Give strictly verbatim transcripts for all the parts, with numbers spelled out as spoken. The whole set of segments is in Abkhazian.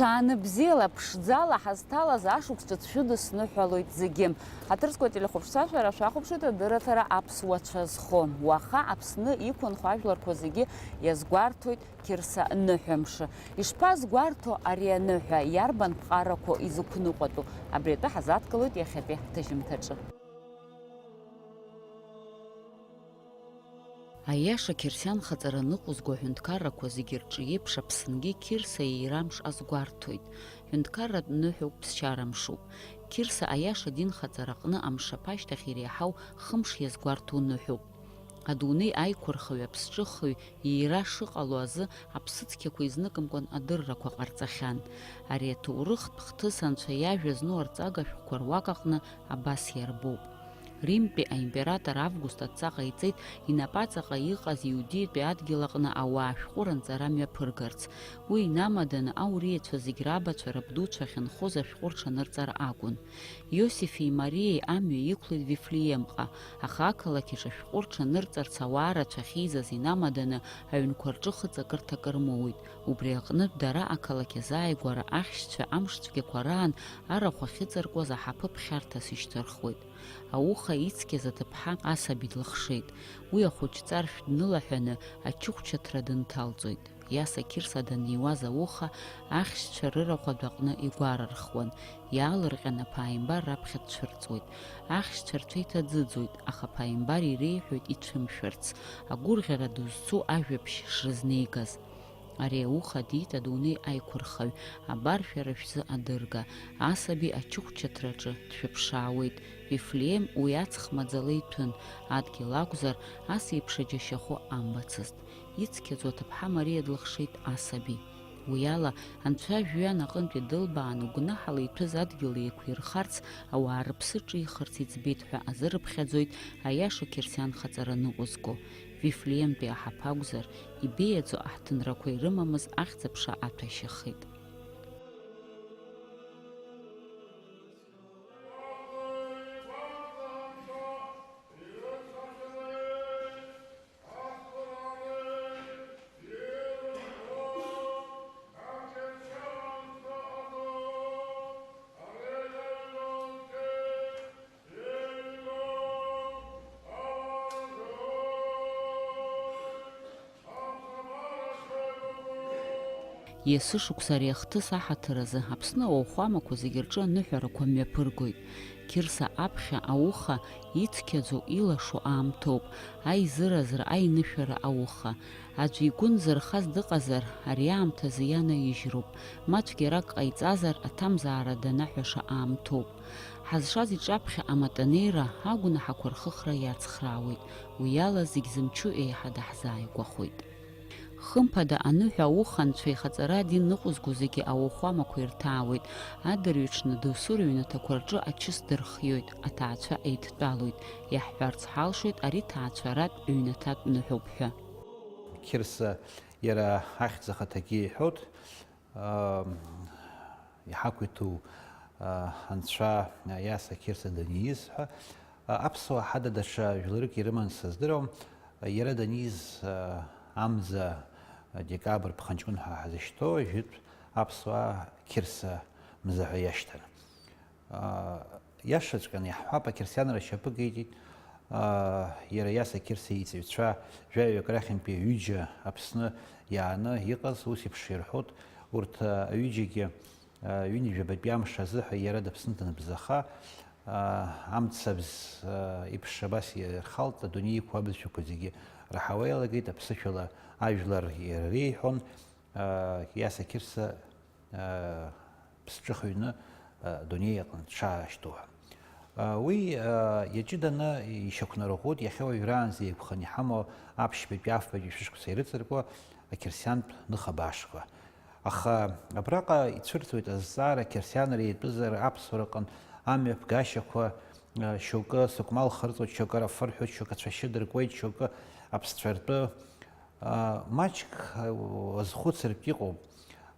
Дааны бзиала, ԥшӡала ҳазҭалаз ашықәс ҿыц шәыдысныҳәалоит зегьы. Ҳаҭыр зқәу ателехәаԥшцәа, шәара шәахәаԥшуеит адырраҭара аԥсуа цәа зхо. Уаха Аԥсны иқәынхо ажәларқәа зегьы иазгәарҭоит Қьырса ныҳәамш. Ишԥазгәарҭо ари аныҳәа, иарбан ԥҟарақәоу изықәныҟәатәу? Абри атәы ҳазадкылоит иахьатәи ҳҭыжьымҭаҿы. Аиаша, қьырсиан хаҵара ныҟәызго аҳәынҭқаррақәа зегьы рҿы еиԥш, Аԥсынгьы Қьырса иира амш азгәарҭоит. Ҳәынҭқарратә ныҳәоуп, ԥсшьара мшуп. Қьырса аиаша динхаҵараҟны амшаԥы ашьҭахь иреиҳау хымш иазгәарҭоу ныҳәоуп. Адунеи аиқәырхаҩ аԥсҿыхҩы иира шыҟало азы аԥсыцқьақәа изныкымкәан адыррақәа ҟарҵахьан. Ари аҭоурыхтә хҭыс анцәа иажәа зну арҵага шәҟәқәа руак аҟны абас иарбоуп. Римтәи аимператор Август адҵа ҟаиҵеит инапаҵаҟа иҟаз Иудеитәи адгьыл аҟны ауаа шәҟәы ранҵара мҩаԥыргарц. Уи инамаданы ауриацәа зегь рабацәа рабдуцәа ахьынхоз ашәҟәы рҽанырҵар акәын. Иосифи Мариеи амҩа иқәлеит Вифлеемҟа, аха ақалақь аҿы ашәҟәы рҽанырҵарц ауаа рацәа ахьеизаз инамаданы аҩнқәа рҿы хыҵакырҭак рмоуеит. Убри аҟнытә дара ақалақь азааигәара ахьшьцәа амшцәгьақәа раан арахә ахьыҵаркуаз аҳаԥы ԥхьарҭас ишьҭырхуеит. Ауха ицқьаз аҭыԥҳа асаби длыхшеит. Уи ахәыҷ ҵаршә днылаҳәаны ачыхәчаҭра дынҭалҵоит. Иаса Қьырса даниуаз ауха ахьшьцәа рырахә адәаҟны игәарархуан, иаалырҟьан аԥааимбар раԥхьа дцәырҵуеит. Ахьшьцәа рцәа иҭаӡыӡоит, аха аԥааимбар иреиҳәоит ицәымшәарц. Агәырӷьара ду зцу ажәабжь шрызнеигаз. Ари ауха диит адунеи аиқәырхаҩ, абар шәара шәзы адырга, асаби ачыхәчаҭраҿы дшәыԥшаауеит, Вифлеем уи аҵх маӡала иҭәын, адгьыл акәзар, ас еиԥш аџьашьахәы амбацызт. Ицқьаӡоу аҭыԥҳа Мариа длыхшеит асаби. Уи ала, анцәа жәҩан аҟынтәи дылбаан, гәнаҳала иҭәыз адгьыл еиқәирхарц, ауаа рыԥсы ҿихырц иӡбеит ҳәа азырыԥхьаӡоит аиаша қьырсиан хаҵара ныҟәызго. Вифлеемтәи аҳаԥы акәзар, ибеиаӡоу аҳҭынрақәа ирымамыз ахьӡ-аԥша аҭәашьахеит. Есышықәса ари ахҭыс аҳаҭыр азы Аԥсны ауахәамақәа зегьы рҿы аныҳәарақәа мҩаԥыргоит. Қьырса аԥхьа ауха ицқьаӡоу, илашо аамҭоуп, аизыразра, аинышәара ауха. Аӡә игәы нзырхаз дыҟазар, ари аамҭазы ианаижьроуп, ма цәгьарак ҟаиҵазар, аҭамзаара данаҳәаша аамҭоуп. Ҳазшаз иҿаԥхьа аматанеира агәнаҳақәа рхыхра иацхраауеит, уи ала зегь зымчу еиҳа даҳзааигәахоит. Хымԥада, аныҳәа ауха анцәа ихаҵара адин ныҟәызго зегьы ауахәамақәа ирҭаауеит, адырҩаҽны досу рыҩнаҭақәа рҿы ачыс дырхиоит, аҭаацәа еидтәалоит, иаҳҳәарц ҳалшоит ари ҭаацәаратә ҩнаҭатә ныҳәоуп ҳәа. Қьырса иара ахьӡ ахаҭагьы иҳәоит, аа, иҳақәиҭу, аа, анцәа Иаса Қьырса данииз ҳәа, аа, аԥсуаа ҳада даҽа жәларык ирыман сыздыруам, иара данииз, аа, амза, декабр ԥхынҷкәын ҳәа ҳазышьҭоу, жәытә аԥсуаа Қьырса мза ҳәа иашьҭан. Аа, иашаҵәҟьаны иаҳҳәап, ақьырсианра ашьапы геитеит, аа, иара Иаса Қьырса иҵаҩцәа жәаҩык рахьынтәи ҩыџьа Аԥсны иааны иҟаз, ус еиԥш ирҳәоит, урҭ, аа, аҩыџьагьы, аа, ҩынҩажәабатәи амш азыҳәа иара дыԥсны данбзаха, аа, амцабз, аа, еиԥш абас ирхалт, адунеи иқәу абызшәақәа зегьы раҳауа иалагеит, аԥсышәала ажәлар иреиҳәон, аа, Иаса Қьырса ԥсҿыхҩны адунеи аҟны дшаашьҭоу ҳәа. Уи иаҷыданы ишьақәнарӷәӷәоит иахьа уажәраанӡа еиқәханы иҳамоу аԥшьбатәи афбатәи шәышықәса ирыҵаркуа ақьырсиантә ныха баашқәа. Аха абраҟа ицәырҵуеит азҵаара, қьырсианра иатәызар аԥсуара аҟын амҩаԥгашьақәа, шьоукы сыкәмал хырҵоит, шьоукы арафы рҳәоит, шьоукы ацәашьы дыркуеит, шьоукы аԥсцәа ртәы Аа, маҷк, аа, уазхәыцыртә иҟоуп.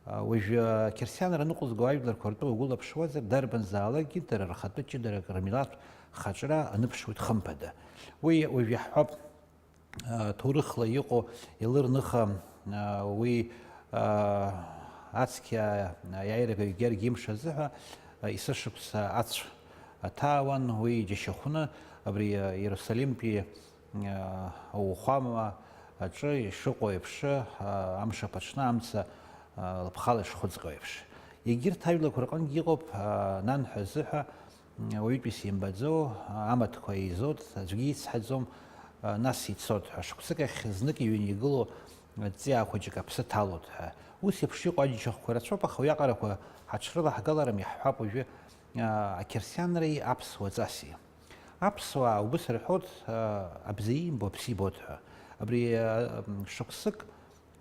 Аа, уажәы, аа, қьырсианра ныҟәызго ажәларқәа ртәы угәылаԥшуазар, дарбанзаалакгьы дара рхатәы ҷыдарак, рмилаҭ хаҿра аныԥшуеит хымԥада. Уи уажә иаҳҳәап, аа, ҭоурыхла иҟоу Елыр ныха, аа, уи, аа, Ацқьа иааирагагь гьаргь имш азыҳәа, есышықәса ацә аҭаауан, уи џьашьахәны абри Иерусалимтәи ауахәама аҿы ишыҟоу еиԥш, амш аԥыҽны амца лыԥхала ишхәыҵҟьо еиԥш. Егьырҭ ажәлақәа рҟынгьы иҟоуп, нанҳәа азыҳәа, уаҩытәыс имбаӡо, амаҭқәа еизоит, аӡәгьы ицҳаӡом, нас ицоит ҳәа, шықәсык ахь знык иҩны игылоу ҵиаа хәыҷык аԥсы ҭалоит ҳәа. Ус еиԥш иҟоу аџьашьахәқәа рацәоуп, аха уиаҟарақәа ҳаҽрылаҳгаларым, иаҳҳәап уажәы, аа, ақьырсианреи аԥсуа ҵаси. Аԥсуаа убыс рҳәоит, аа, абзиа имбо аԥсы ибоит ҳәа. Абри, аа, м, шықәсык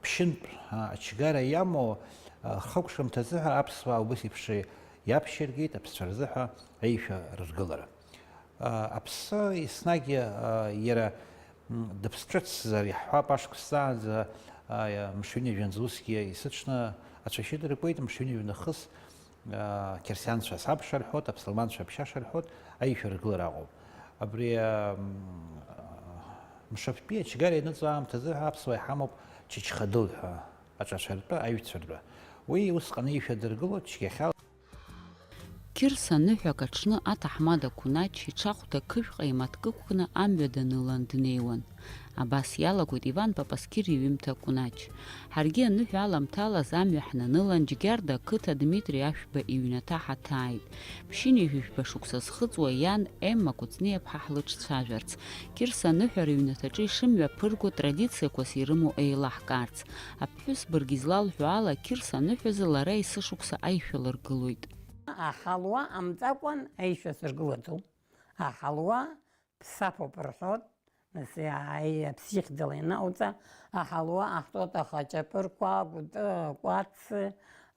ԥшьынтә, аа, ачгара иамоу, аа, рхыкәшамҭазы ҳәа аԥсуаа убыс еиԥш иаԥшьыргеит аԥсцәа рзы ҳәа аишәа рыргылара. Аԥсы еснагь иара дыԥсҿыцзар иаҳҳәап, ашықәсаанӡа мшәыни жәанӡа усгьы исыҽны ацәашьы дыркуеит, мшәыни жәнахыс қьырсианцәа сабша рҳәоит, аԥсылманцәа аԥшьаша рҳәоит, аишәа ргылара аҟоуп. Абри мшаԥтәи ачгара ианыҵуа аамҭазы ҳәа аԥсуаа иҳамоуп Чачхадыл ҳәа аҿацәа ртәы аҩцәа ртәы. Уи усҟан аишәа дыргылоит цәгьахьала. Қьырса ныҳәак аҽны аҭаҳмада Кәнач иҽахәда қыжәҟа имаҭкы ықәкны амҩа данылан днеиуан. Абас иалагоит Иван Папасқьыр иҩымҭа Кәнач. Ҳаргьы аныҳәа аламҭалаз амҩа ҳнанылан, Џьгьарда ақыҭа Дмитри Ашәба иҩнаҭа ҳаҭааит. Ԥшьынҩажәи жәба шықәса зхыҵуа иан Емма Кәыҵниаԥҳа ҳлыҿцәажәарц. Қьырса аныҳәа рыҩнаҭаҿы ишымҩаԥырго традициақәас ирымоу еилаҳкаарц. Аԥҳәыс бырг излалҳәо ала, Қьырса аныҳәазы лара есышықәса аишәа лыргылоит. Аҳалуа амҵакәан аишәа сыргылаӡом. Аҳалуа ԥсаԥоуп рҳәоит, нас, аи-, аԥсихьӡала ианаауҵа, аҳалуа аҳҭоит, аха аҷапырқәа, акәты, акәац,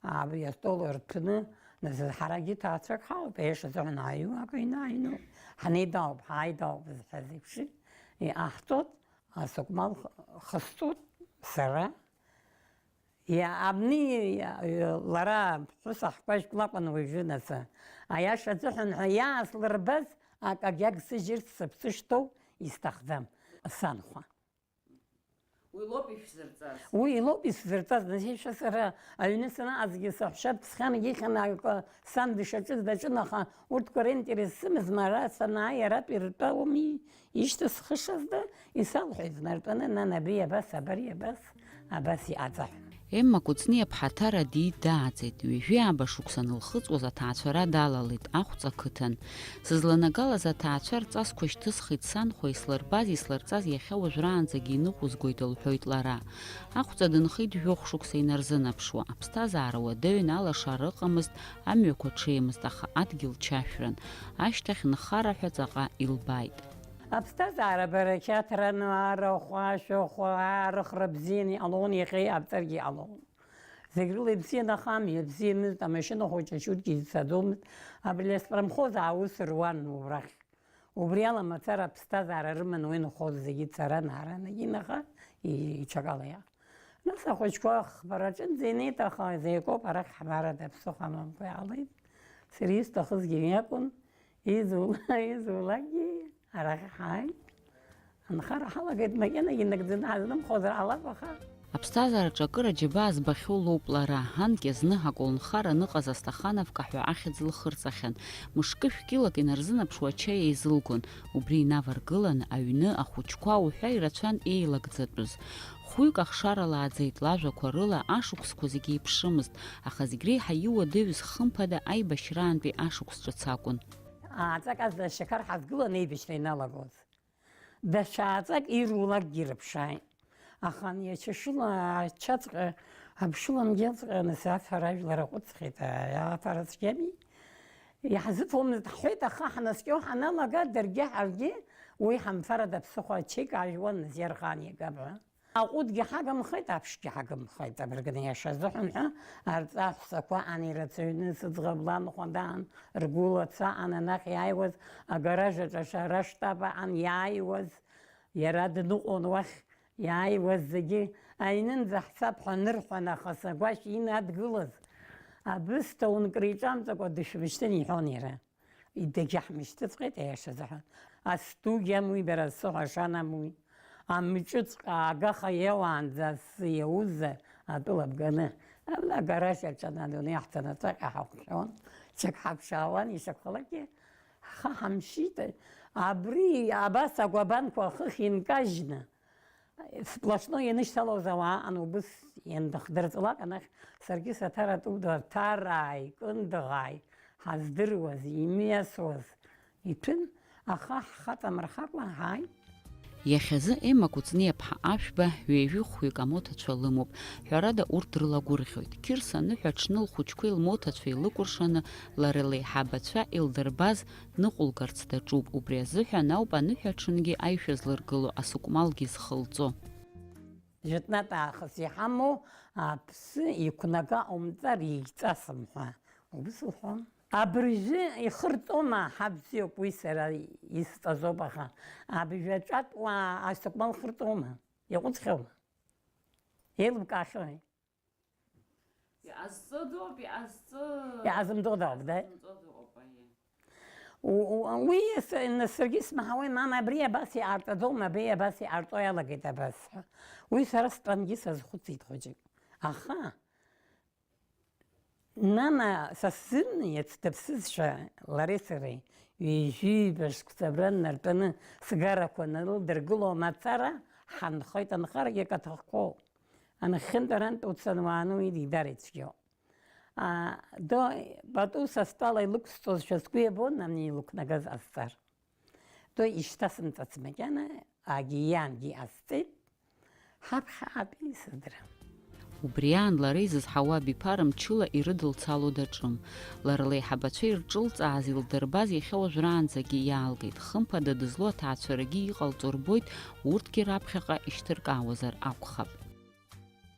абри астол рҭәны, нас, ҳарагьы ҭаацәак ҳауп, аиаша азыҳәан ааиуа акы инааиноуп, ҳнеидауп, ҳааидауп зҳәаз еиԥш, аҳҭоит, асыкәмал х-, хысҵоит сара. Иа-, абни, иа-, лара ԥҳәыс аҳкәажәк лакәын уажәы, нас, аиаша азыҳәан ҳәа иааслырбаз акагьы агсыжьырц сыԥсы шҭоу исҭахӡам, санхәа. Уи лоуп ишәзырҵаз. Уи лоуп исзырҵаз, нас, ишәа сара аҩны санаҟазгьы саҳәшьа дԥсхьан, ихьан акы сан дышаҿыз даҿын, аха урҭқәа ринтерес сымазма, ара санааи, аратәи ртәы ауми, ишьҭысхышаз да, исалҳәеит знартәаны, нан, абри абас, абари абас, абас иҟаҵа ҳәа. Емма Кәыҵниаԥҳа Ҭара дидааӡеит, ҩажәи ааба шықәса анылхыҵуаз аҭаацәара далалеит Ахәҵа қыҭан. Сызланагалаз аҭаацәа рҵасқәа шьҭысхит санхәа, ислырбаз, ислырҵаз иахьа уажәраанӡагьы иныҟәызгоит, лҳәоит лара. Ахәҵа дынхеит жәохә шықәса инарзынаԥшуа, аԥсҭазаара уадаҩын, алашара ыҟамызт, амҩақәа ҽеимызт, аха адгьыл чашәран. Ашьҭахь нхара ҳәа ҵаҟа илбааит. Аԥсҭазаара барақьаҭран, арахә, ашәахәа, арыхра бзианы иҟалон, иахьа иҟабҵаргьы иҟалон. Зегь рыла ибзиан, аха амҩа бзиамызт, амашьына хәыҷы ачутгьы ицаӡомызт, абри аспромхоз аус руан убрахь. Убри ала мацара аԥсҭазаара рыман уи нхоз зегьы цара нааран, егьи наха и-, иҽакала иаах. Нас ахәыҷқәа хԥараҿынӡа инеит, аха зеикоуп арахь ҳбарада ԥсыхәа амамкәа иаалеит. Сара исҭахызгьы уи акәын, изула-, изулакгьы арахь ҳааит. Анхара ҳалагеит, макьанагьы инагӡаны ҳазнымхозар ҟалап, аха. Аԥсҭазаараҿы акыр аџьабаа збахьоу лоуп лара. Анкьа зны аколнхара аныҟаз Астахановка ҳәа ахьӡ лхырҵахьан. Мышкы шәкилак инарзынаԥшуа ачаи еизылгон. Убри инаваргыланы аҩны ахәыҷқәа уҳәа ирацәан еилагӡатәыз. Хәҩык ахшара лааӡеит, лажәақәа рыла ашықәсқәа зегьы еиԥшымызт, аха зегь реиҳа иуадаҩыз хымԥада аибашьраантәи ашықәс ҿыц акәын. Ааҵак азна ашьақар ҳазгылан еибашьра иналагоз. Даҽа ааҵак ирулакгьы рыԥшааит. Аха ани ачашыла ачаҵәҟьа, аԥшыламгьалҵәҟьа анысафара ажәлар аҟәыҵхьеит, афара цәгьами. Иаҳзыфомызт ҳҳәеит, аха ҳнаскьо ҳаналага, даргьы ҳаргьы уи ҳамфарада ԥсыхәа ачеик аажәуан, нас иархаан иагап ҳәа. Аҟәыдгьы ҳагымхеит, аԥшгьы ҳагымхеит, абыргны иаша азыҳәан ҳәа, арҵаҳәсақәа ан ирацәаҩны, сыӡӷаб ланхәа даан, ргәылацәа ан анахь иааиуаз, агараж аҿы ашара штаб аан иааиуаз, иара дныҟәон уахь, иааиуаз зегьы, аҩнынӡа ҳцап ҳәа нырҳәан, аха сагәашә инадгылаз, абысҭа ункриҿамҵакәа дышәмышьҭын, иҳәон иара. Идагьаҳмышьҭыҵәҟьеит, аиаша азыҳәан. Астугьы амуи, бара, сыҳәа шанамуи. Амҿыҵәҟьа агаха иауаанӡа асы иаузар, атәыла бганы, абна агараж аҿы ана адунеи ҳҭанаҵәҟьа ҳахәшәон, ҽак ҳаԥшаауан, ишакәхалакгьы ҳхы ҳамшьит. Абри абас агәабанқәа ахыхь инкажьны, сплошной ианышьҭалоз ауаа ан убыс иандахдырҵалак, анахь саргьы саҭаратәы Ҭарааи, Кындыӷааи ҳаздыруаз, имҩасуаз иҭәын, аха ҳхаҵамырхакәа ҳааит. Иахьазы Ема Кәыҵниаԥҳа Ашәба ҩажәи хәҩык амоҭацәа лымоуп. Ҳәарада, урҭ дрылагәырӷьоит. Қьырса аныҳәа аҽны лхәыҷқәеи лмоҭацәеи лыкәыршаны, лара леиҳабацәа илдырбаз ныҟәылгарц даҿуп. Убри азыҳәан ауп аныҳәа аҽынгьы аишәа злыргыло, асыкәмалгьы зхылҵо. Жәытәнатә аахыс иҳамоу аԥсы иқәнага ҟаумҵар, иагьҵасым ҳәа убыс лҳәон. Абыржәы ихырҵома, ҳабзиоуп, уи сара исҵазоуп, аха абжәаҿатә уаа асыкәмал хырҵома? Иаҟәыҵхьоума? Еилыбкаахьоуи? Иҟазҵо дыҟоуп, иҟазҵо Иҟазымҵо дыҟоуп, да? Иҟазымҵо дыҟоуп, аиеи. У-, у-, уи с-, нас саргьы смаҳауеи, мама, абри абас иҟарҵаӡом, абри абас иҟарҵо иалагеит абас ҳәа. Уи сара стәангьы сазхәыцит хәыҷык. Аха, нана, са сзын иац дыԥсызшәа, лареи сареи ҩажәи ҩба шықәса абра ннартәаны сгарақәа налыдыргыло мацара ҳанхоит, анхарагьы акаҭахқәоу. Анхьынтә арантә уцаны уааны уи дидар ицәгьоуп. А, до, пату са стәала илықәсҵозшәа сгәы иабон, ани илықәнагаз ҟасҵар. До ишьҭасымҵац макьана, агьиангьы ҟасҵеит, ҳаԥхьаҟатәи сыздырам. Убри аан лара изызҳауа абиԥара мчыла ирыдылцало даҿым. Лара леиҳабацәа ирҿылҵааз, илдырбаз иахьа уажәраанӡагьы иаалгеит. Хымԥада дызлоу аҭаацәарагьы иҟалҵо рбоит, урҭгьы раԥхьаҟа ишьҭыркаауазар акәхап.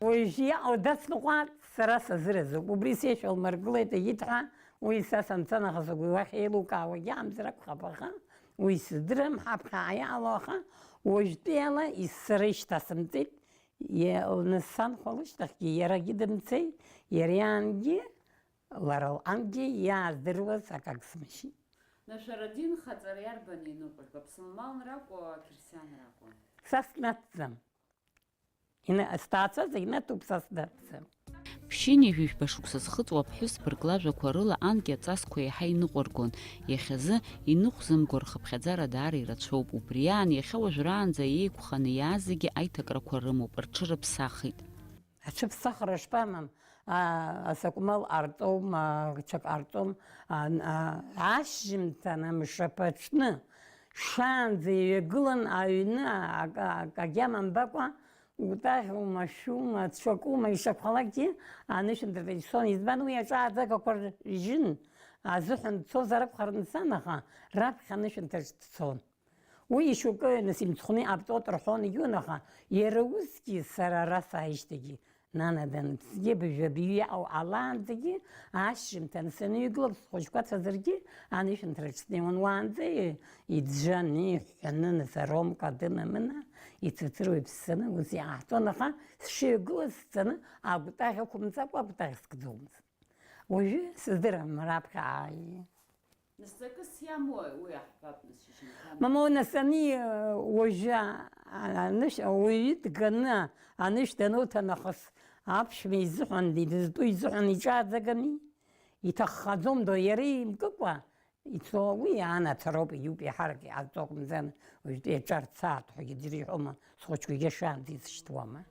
Уажә иаҟоу дацныҟәааит, сара сазыразуп. Убри сеишәа лмыргылеит, егьит ҳәа, уи са санца нахыс угәы уахь еилукаауагьы амзар акәхап, аха уи сыздырам, ҳаԥхьаҟа иҟало, аха уажәтәиала исзара ишьҭасымҵеит, иа-, лнасанхәа лышьҭахьгьы иарагьы дымцеит, иара иаангьы, лара лҟангьы иааздыруаз акагь сымшьит. Нас шәара адин хаҵара иарбан ианыҟәыжәга, аԥсылманракәу, ақьырсианракәу? Са снаҭӡам. Ина-, сҭаацәа зегь наҭуп, са снаҭӡам. Ԥшьынҩажәи жәба шықәса зхыҵуа аԥҳәыс бырг лажәақәа рыла анкьа ҵасқәа еиҳа иныҟәыргон, иахьазы иныҟәзымго рхыԥхьаӡара даара ирацәоуп. Убри аан, иахьа уажәраанӡа еиқәханы иааз зегьы аиҭакрақәа рымоуп, рҽырыԥсахит. Аҽыԥсахра шԥамам? А, асакәмал ҟарҵом, а, ҽак ҟарҵом, а, а, ашьжьымҭан амшаԥ аҽны шаанӡа иҩагылан аҩны, а, ак-, ак-, агьама мбакәа, утаӷьума, шәума, цәакума, ишакәхалакгьы анышәынҭраҿы ицон. Избан, уи аҿааӡагақәа ржьын азыҳәан дцозар акәхарын сан, аха раԥхьа анышәынҭраҿ дцон. Уи ишьоукы, нас, имцхәны иҟабҵоит рҳәон егьиун, аха иара усгьы сара ара сааижьҭеигьы, нана даныԥсгьы, быжәҩа быҩ иаҟоу алаанӡагьы, ашьжьымҭан саныҩагылак, схәыҷқәа цәазаргьы анышәынҭраҿ снеиуан, уаанӡа иӡәӡәаны, иҳәҳәаны, нас, аромка дына-мына, ицырцыруа иԥссаны ус иааҳҵон, аха сшыҩагылаз сцаны агәҭаӷь ықәымҵакәа агәҭаӷь скӡомызт. Уажәы сыздырам раԥхьа ааи. Нас ҵакыс иамои уи аҳбап, нас, шьыжьымҭан? Мамоу, нас ани, уажәы, а-, анышә-, ауаҩы дганы анышә дануҭа нахыс аԥшәма изыҳәан, дызтәу изыҳәан иҿааӡагами? Иҭаххаӡом, до, иара имкыкәа ицо, уи аанацароуп, иуб иаҳарак иҟазҵо акәымзар, уажәтәи аҿар цааит ҳәагьы ӡәыр иҳәома, схәыҷқәагьы шаанӡа исышьҭуама?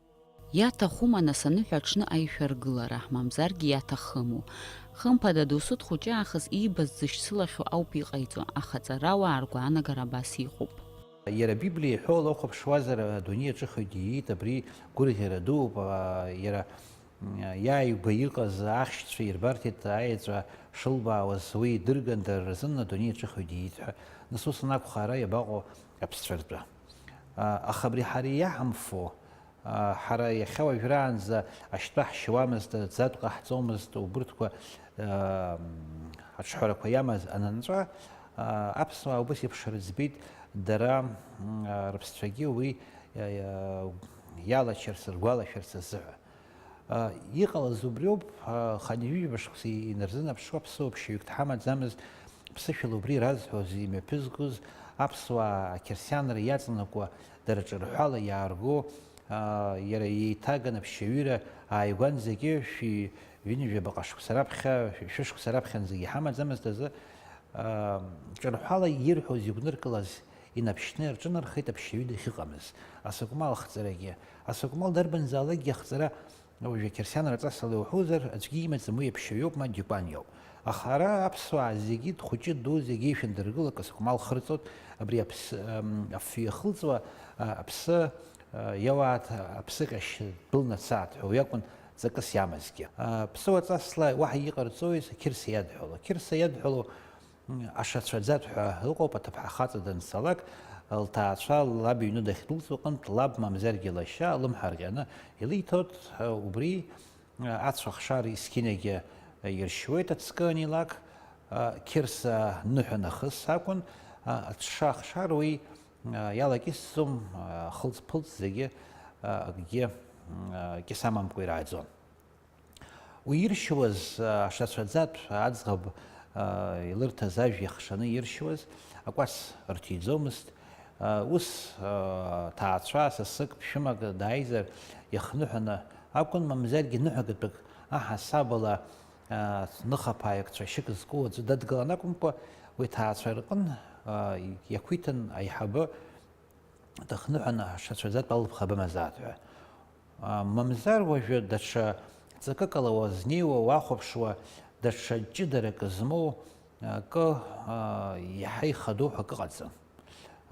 Иаҭахума, нас, аныҳәа аҽны аишәа ргылара, мамзаргьы иаҭахыму? Хымԥада, досу дхәыҷы аахыс иибаз дзышьцылахьоу ауп иҟаиҵо, аха аҵарауаа ргәаанагара абас иҟоуп. Иара Библиа иҳәо лахәаԥшуазар, адунеи аҿыхҩгьы иит, абри гәырӷьара дууп, а, иара, м, иааигәа иҟаз ахьшьцәа ирбарҭеит аеҵәа шылбаауаз, уи идырган дара рзын адунеи аҿыхҩгьы иит ҳәа. Нас ус анакәха, ара иабаҟоу аԥсцәа ртәы? А, аха абри ҳара иаҳамфо, а, ҳара иахьа уажәраанӡа ашьтәа ҳшьуамызт, аӡатә ҟаҳҵомызт, убырҭқәа, а, аҿҳәарақәа иамаз анынҵәа, а, аԥсуаа убас еиԥш рыӡбеит, дара, м, а, рыԥсцәагьы уи, а, а, иалачарц, ргәалашәарц азыҳәа. А, иҟалаз убриоуп, а, хынҩажәижәаба шықәса инарзынаԥшуа ԥсуа ԥшьаҩык дҳамаӡамызт, ԥсышәала убри иразҳәоз, имҩаԥызгоз аԥсуаа ақьырсианра иаҵанакуа, дара ҿырҳәала иаарго, Иара еиҭаган аԥсшьаҩыра ааигәан зегьы шәи ҩынҩажәаба шықәса раԥхьа, шәышықәса раԥхьанӡагьы иҳамаӡамызт азы, ҿырҳәала ирҳәоз игәныркылаз инаԥшьны рҿынархеит аԥсшьаҩы дахьыҟамыз. Асыкәмал ахҵарагьы, асыкәмал дарбанзаалакгьы ахҵара, уажәы ақьырсианра ҵасала иуҳәозар, аӡәгьы имаӡам, уи аԥсшьаҩуп, ма дикәаниоуп. Аха ара аԥсуаа зегьы, дхәыҷы, ду, зегьы ишәындыргыло акы сыкәмал хырҵоит, абри аԥс-, ам, афҩы ахылҵуа, а, аԥсы, а, иауааҭ, аԥсыҟьашь дәылнацааит ҳәа уи акәын ҵакыс иамазгьы. А, ԥсуа ҵасла уаҳа иҟарҵои, Қьырса иадҳәало? Қьырса иадҳәало, м, ашацәаӡатә ҳәа ыҟоуп, аҭыԥҳа хаҵа данцалак, лҭаацәа лаб иҩны дахьдәылҵуа аҟынтә, лаб мамзаргьы лашьа лымҳа рҟьаны илиҭоит, а, убри ацәа хшара есқьынагьы иршьуеит ацкы анилак, а, Қьырса ныҳәа нахыс акәын, а, аҽша ахшара уи, а, иалакьысӡом, а, хылҵ-ԥылҵ зегьы, а, акгьы, м, а, кьыс амамкәа ирааӡон. Уи иршьуаз, а, ашацәаӡатә аӡӷаб, а, илырҭаз ажә иахшаны иршьуаз акәац рҭиӡомызт, Ус, ҭаацәа сасык ԥшәымак дааизар иахныҳәаны акәын, мамзаргьы ныҳәагатәык аҳасабала ныхаԥааҩык цәашьык зку аӡәы дадгылан акәымкәа, уи ҭаацәа рҟын иақәиҭын аиҳабы дахныҳәаны ашацәаӡатә алыԥха бымазааит ҳәа. Мамзар уажәы даҽа ҵакык ала уазнеиуа, уахәаԥшуа, даҽа ҷыдарак змоу акы иаҳа ихадоу ҳәа акы ҟаҵам.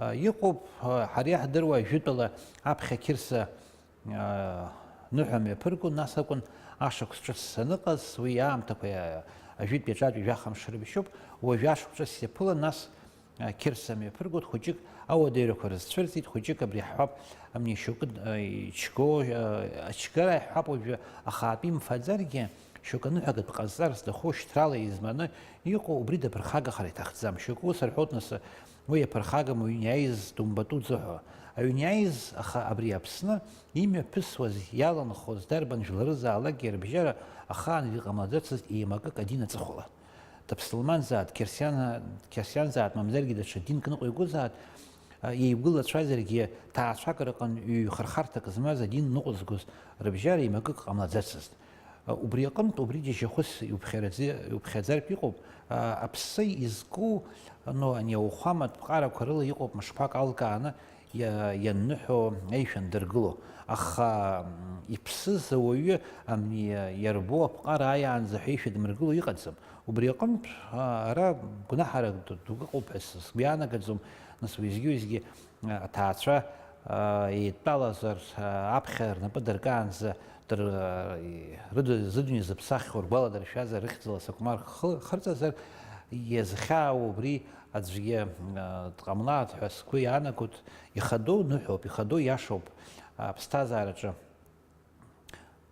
Иҟоуп, ҳара иаҳдыруа ажәытәала аԥхьа Қьырса ныҳәа мҩаԥыргон, нас акәын ашықәс ҿыц саныҟаз, уи аамҭақәа ажәытәи аҿатәи жәаха мшы рыбжьоуп, уажәы ашықәс ҿыц иаԥылан, нас Қьырса мҩаԥыргоит, хәыҷык ауадаҩрақәа рызцәырҵит, хәыҷык абри ҳҳәап, амни шьоукы ичго, ачгара иаҳҳәап уажәы, ахаатәы имфаӡаргьы, шьоукы аныҳәагатә ҟазҵар зҭаху шьҭрала изманы иҟоу, убри даԥырхагахар иҭахӡам. Шьоукы ус рҳәоит, нас, уи иаԥырхагам уҩны иааиз думбатәуӡо ҳәа. Аҩны иааиз, аха абри Аԥсны имҩаԥысуаз, иаланхоз дарбан жәларызаалакгьы рыбжьара ахаангьы иҟамлаӡацызт еимакык адин аҵыхәала. Дыԥсылманзааит, қьырсиана-, қьырсианзааит, мамзаргьы даҽа динк ныҟәигозааит, а, еигәылацәазаргьы, ҭаацәак рыҟын ҩ-хырхарҭак змаз адин ныҟәызгоз рыбжьара еимакык ҟамлаӡацызт. А, убри аҟынтә, убри џьашьахәыс иуԥхьараӡы-, иуԥхьаӡартә иҟоуп, а, аԥсы изку, ну, ани ауахәаматә ԥҟарақәа рыла иҟоуп мышқәак алкааны иа-, ианныҳәо аишәа андыргыло. Аха, м, иԥсыз ауаҩы, ам, иа-, иарбоу аԥҟара ааиаанӡа ҳәа ишәа дмыргыло иҟаӡам. Убри аҟынтә, а, ара гәнаҳарак ду-, дук ыҟоуп ҳәа сгәы иаанагаӡом, нас уеизгьы-уеизгьы, а, аҭаацәа, а, еидтәалазар, а, аԥхьа рнапы дыркаанӡа дыр-, а, и-, рыда-, зыдунеи зыԥсаххьоу ргәаладыршәазар, рыхьӡала сакәмар хы-, хырҵазар, иазхьаау убри аӡәгьы, а, дҟамлааит ҳәа сгәы иаанагоит, ихадоу ныҳәоуп, ихадоу иашоуп, а, аԥсҭазаараҿы.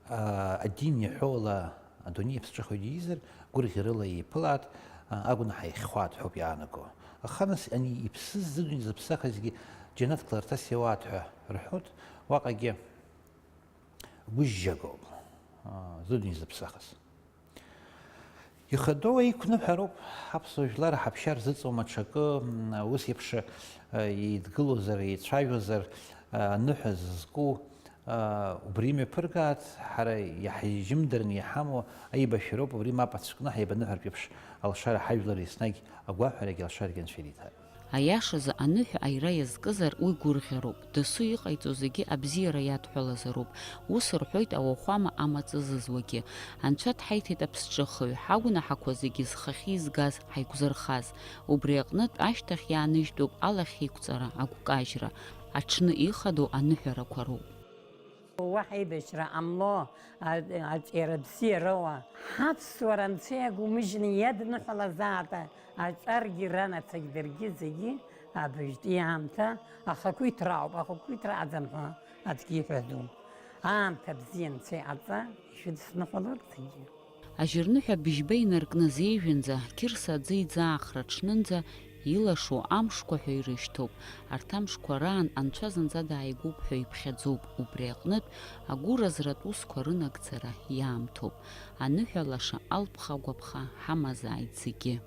Адин иаҳәо ала адунеи иаԥсҵәахуеит иизар, гәырӷьарыла еиԥылааит, агәнаҳа иахьхәааит ҳәоуп иаанаго. Аха нас ани иԥсыз зыдунеи зыԥсахызгьы џьанаҭ кларҭас иауааит ҳәа рҳәоит, уаҟагьы гәыжьжьагоуп зыдунеи зыԥсахыз. Ихадоу еиқәныҳәароуп, аԥсуа жәлар ҳаԥшьа рзыҵоума ҽакы, м, ус еиԥш, э, еидгылозар, еицәажәозар, э, аныҳәа зызку, э, убри мҩаԥыргааит, ҳара иаҳжьымдырны иҳамоу аибашьроуп, убри мап ацәкны ҳаибаныҳәартә еиԥш алшара ҳажәлар еснагь агәаҳәарагьы алшарагьы Анцәа ириҭааит. Аиашазы, аныҳәа аира иазкызар, уи гәырӷьароуп. Дасу иҟаиҵо зегьы абзиара иадҳәалазароуп. Ус рҳәоит ауахәама амаҵ зызуагьы. Анцәа дҳаиҭеит аԥсҿыхаҩ, ҳагәнаҳақәа зегьы зхахьы изгаз, ҳаиқәзырхаз. Убри аҟнытә, ашьҭахь иааныжьтәуп алахьеиқәҵара, агәкажьра. Аҽны ихадоу аныҳәарақәа роуп. Уаҳа аибашьра ҟамло, а-, аҿиара бзиароуа. Ҳаԥсуара Анцәа иагумыжьны иадныҳәалазаат аҿаргьы ранацагь даргьы зегьы абыжьтәи аамҭа ахақәиҭрауп, ахақәиҭра аӡам ҳәа аӡәгьы иҳәаӡом. Аамҭа бзиа Анцәа иҟаҵа, ишәыдысныҳәалоит зегьы. Ажьырныҳәа быжьба инаркны зеижәынӡа, Қьырса аӡы иӡаахра ҽнынӡа, илашо амшқәа ҳәа ирышьҭоуп. Арҭ амшқәа раан Анцәа зынӡа дааигәоуп ҳәа иԥхьаӡоуп. Убри аҟнытә, агәыразратә усқәа рынагӡара иаамҭоуп. Аныҳәа лаша алԥха-агәаԥха ҳамазааит зегьы.